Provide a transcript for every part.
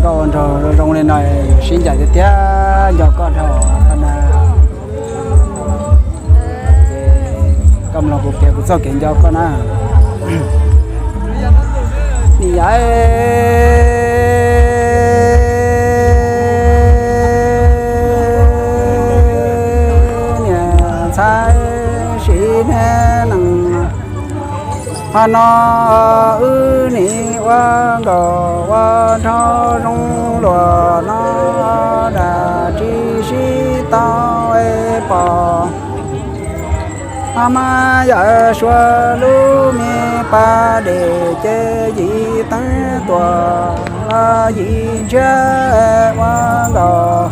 Koj ua nraug zoo li no, sib ncaim tiag tiag, nco koj dhau qhov na. Koj mloog kuv piav kuv txoj kev nco koj na. Niam yau, niam ntxhais, sim neej neeg, qhov no wb nim ua nkauj ua nraug zoo luag no, dab tsi sib tau pom. Ho mas yawm suav lub me pas dej ces yim teev tuaj los yim ntshiab ua nkauj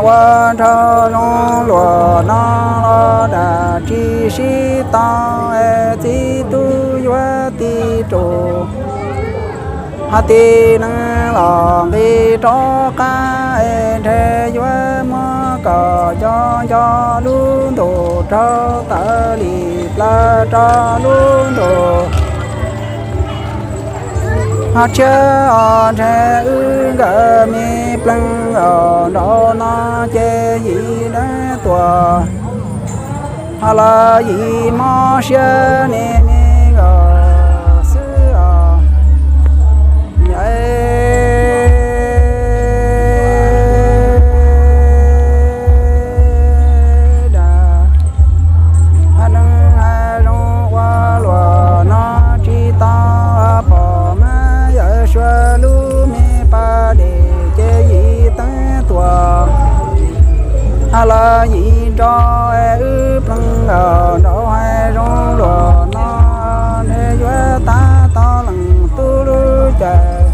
ua nraug zoo luag no los dab tsi sib tau, txiv tub yuav tib tug. Ho tib neeg los nqis rov qab, ntshe yuav muab kom nco nco lub ntuj raug tawm li plaws rau lub ntuj. Ho tshiab os, ntshe wb nkawd me pleev nraud no ces yim deev tuaj, ho los yim mob siab ne me nkauj xwb os. Dab neeg hais zoo ua luaj no tsis tau pom, mas yawm suav lub me pas dej ces yim teev tuaj, ho los yim nrov wb pleev nraud hais zoo luaj no, ntshe yuav tab tom leej tub lub caij.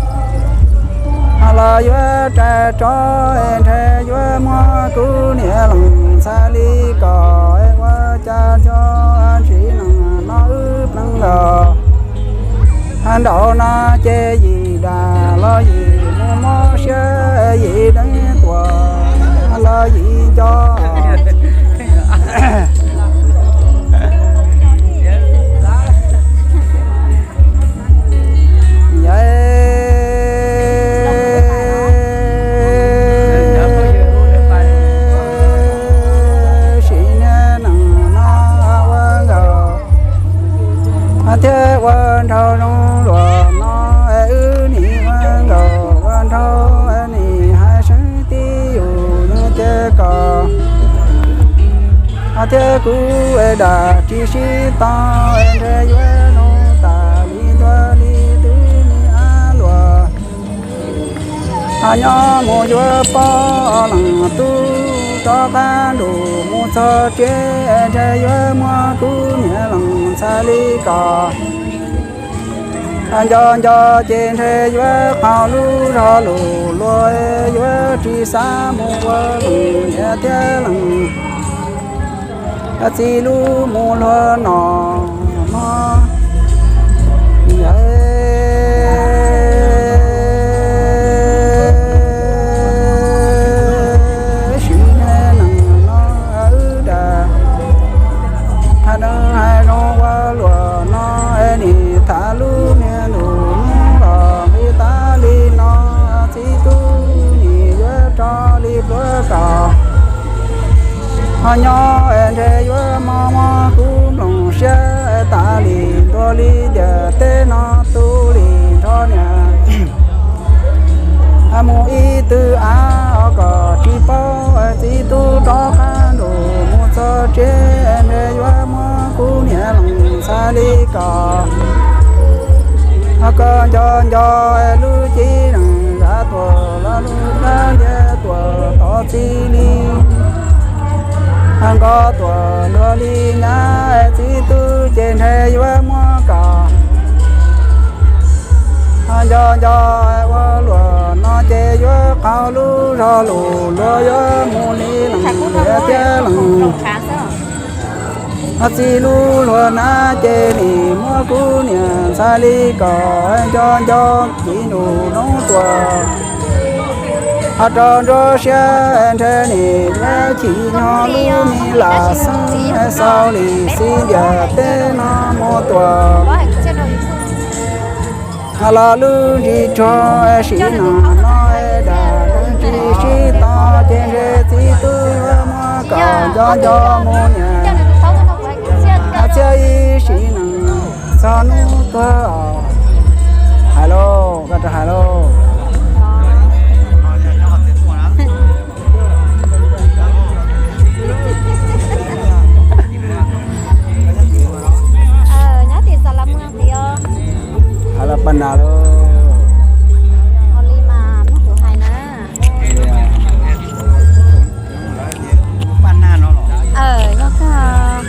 Ho los yuav rais rov, ntshe yuav muab kuv niam leej ntxhais li kom, ua cas cov ntsis neej no wb pleev nraud no ces yim dab los yim mus mob siab, yim deev tuaj los yim nco. Sim neej neeg no ua nkauj, thiab ua nraug zoo luaj no, wb nim ua nkauj ua nraug, nim hais seeb tib yus nyob ces kom. Ho thiab kuv dab tsi sib tau, ntshe yuav nug tas li ntua li twb me ab luaj. Ho nyob mus yuav pom leej tub rov qab nrug mus txog tsev, ntshe yuav muab kuv niam leej ntxhais li kom. Nco nco ces ntshe yuav qaug lub zog lus luag, yuav tsis xav mus ua leej niam thiab leej txiv lub mus luag no mog. Sim neej neeg no wb dab, hais neeg hais zoo ua luaj no, nim tham lub niag ntu no los nqis tas li no, txiv tub nim yuav rov li pluav kom. Ho nyob ntshe yuav mob mob kuv nplooj siab, tas li ntua li ntiaj teb no tu li nrho niam. Mus ib tug av os kom tsis paub, txiv tub rov qab nrug mus txog tsev, ntshe yuav muab kuv niam leej ntxhais li kom. Ho koj nco nco lub cib neeg zam tuaj los lub dab liab tuaj tod txij li. Ho nkoj tuaj luag li nyab, txiv tub ces ntshe yuav muab kom. Ho nco nco ua luaj no ces yuav qaug lub zog lus luag yuav mus li leej niam thiab leej txiv lub luag na ces nim muab kuv niam ntxhais li kom. Nco nco txiv ntuj noo tuaj, ho rau nruab siab ntshe nim yuav chim nyog lub me lam xeeb, xaus li xib ntiaj teb no mus tuaj. Los lub ntsis tsuag sim neej no, dag dab tsi sib tau ces ntshe txiv tub yuav muab koj nco nco mus niam. Txhiab ib sim neej txog hnub tuag os. Hais lauj, koj rov hais lauj. Nyob tim Xas Las Muas tid os. Hais los paj nas lauj. Ua li mas mloog kuv hais na. Yog kawg.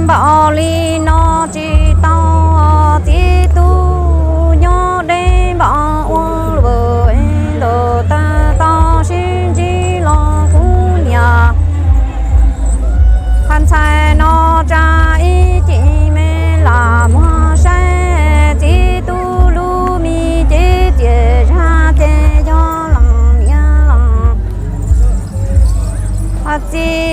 Npaum li no tsis tau, txiv tub nyob deb npaum ua luam, ntuj tawg tau sib ntsib los kuv niam. Hab ntxhais no tsa ib ce me lam muag saib, txiv tub lub me cev txias zag ces yog lees niam lees txiv.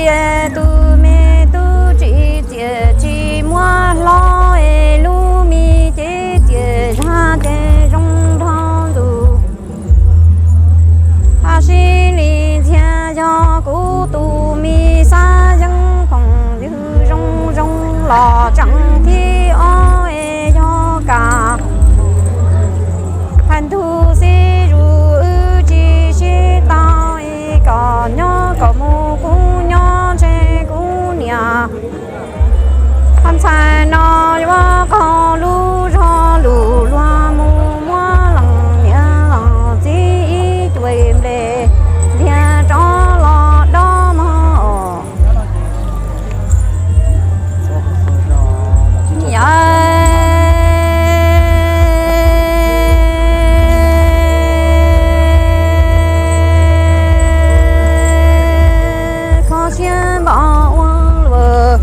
Tus me tub tsis txias tsis muab hlob, es lub me cev txias zag ces zoo nrog ntxuv. Hab sib li ntxhias yog kuv tus me xab yeeb, phooj ywg zoo zoo los tseem thib ob es yog kam. Hab ntug xib zus wb tsis sib tau, es kom nyob kom mus kuv nyob ntshe kuv niam. Hab ntxhais no yuav qaug lub zog lus luag mus muab lees niam lees txiv ib cuam nplej ntiag rov los dob mog. Yawg kho siab npaum ua luam.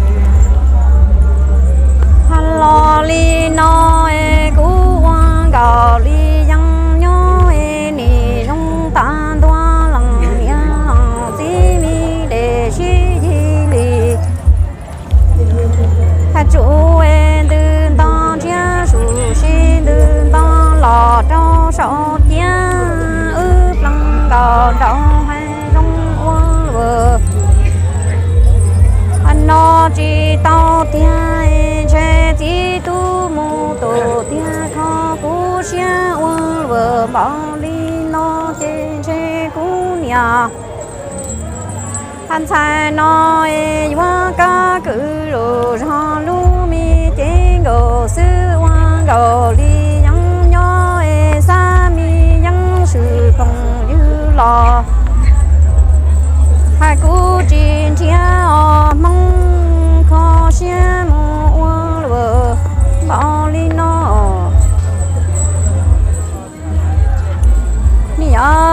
Hab los li no es kuv ua nkaus li yeeb nyob, es nim zoo tag ntua lees niam lees txiv me dej sib yig li. Hab tsuas ntws nto ntsiab su si, ntws nto los rau saum ciab, wb plees nkaus nraum hav zoov ua luam. Hab no tsis tau tiag, ntshe txiv tub mus tus tiag kho kuv siab ua luam npaum li no ces ntshe kuv niam. Hab ntxhais no es yuav kab kwv lug zog lub me cev nkaus xwb, ua nkaus li yeeb nyob es xab me yeeb swm phooj ywg los. Hab kuv tsis nrhiav os Hmoob, kho siab mus ua luam npaum li no. Ni yawg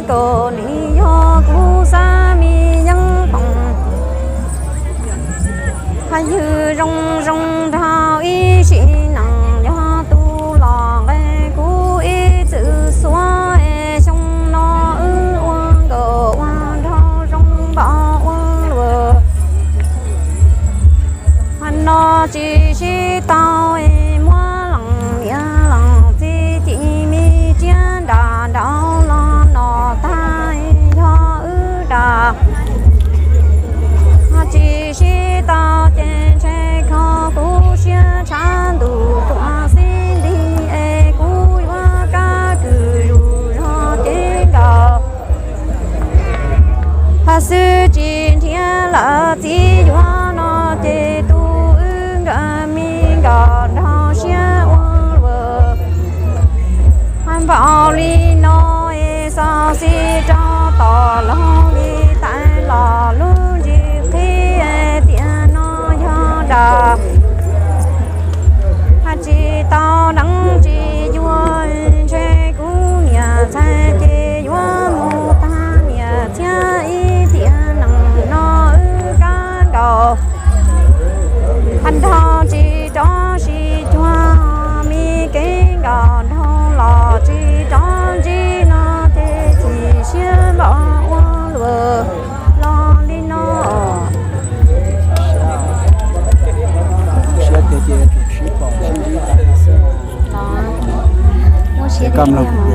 kaum nim yog kuv xab me yeeb phooj, hab ywg zoo zoo nraug ib sim neej, yog tus los nqe kuv ib txwm xuav, es xyoo no wb ua nkaus ua nraug zoo npaum ua luam. Hab no tsis sib tau, es muab lees niam lees txiv ci me tsiab nram nraud los no tag, yog wb nram. Hab tsis sib tau ces ntshe kho kuv siab tshav ntuj tuaj xib nti, es kuv yuav kab kwv lug zog cev nkaus. Hab xwb tsis nrhiav lawm txiv yuav no ces tus wb nkaus me nkaus nraug siab ua luam. Hab npaum li no es xauv xib rau tom laug li tais los lub ntsis qhib, tiam no yog nram. Hab tsis tau deev tsis yuav, ntshe kuv niam ntxhais ces yuav mus tag niam txiab ib tiam neej no wb kab nkaus. Hab nrog tsis rov sib cuag, me kev nkaus nraug los tsis rov ntsib no ces chim siab npaum ua luam los li no. Siab tiag ces tsum sib pom sib ntsib tas li xwb. Muaj siab koj mloog kuv